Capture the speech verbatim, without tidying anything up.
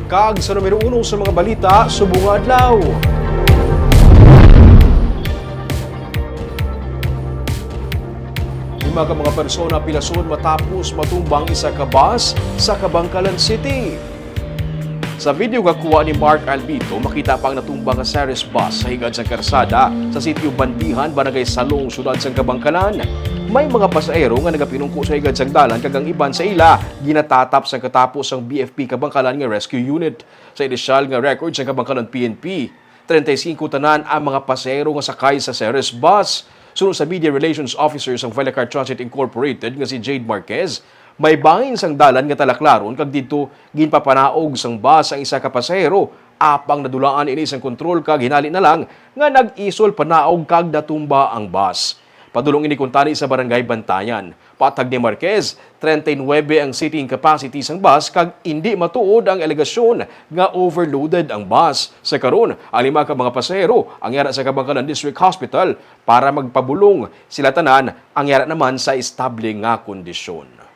Kag sa numero uno sa mga balita subong nga adlaw. Lima ka mga persona pilason matapos matumba ang isa ka bus sa Kabankalan City. Sa video nga kuha ni Mark Albito, makita pa ang natumba nga Ceres bus sa higad sang karsada sa sitio Bandihan, Barangay Salong, siyudad sang Kabankalan. May mga pasahero nga nagapinungko sa higad sang dalan kag ang iban sa ila ginatatap sang katapo sang B F P Kabankalan nga rescue unit. Sa inisyal nga record sang Kabankalan P N P, treinta y cinco tanan ang mga pasahero nga sakay sa Ceres bus. Suno sa Media Relations Officer sang Vilacar Transit Incorporated nga si Jade Marquez, may bahin sang dalan nga talaklaron kag didto ginpapanaog sang bus ang isa ka pasahero, apang nadulaan ini sang kontrol kag hinali na lang nga nag-isol panaog kag natumba ang bus. Padulong ini kuntani sa Barangay Bantayan. Patag ni Marquez, treinta y nuebe ang seating capacity sang bus kag indi matuod ang alegasyon nga overloaded ang bus. Sa karon, ang lima ka mga pasahero ang yara sa Kabankalan District Hospital para magpabulong. Sila tanan ang yara naman sa estable nga kondisyon.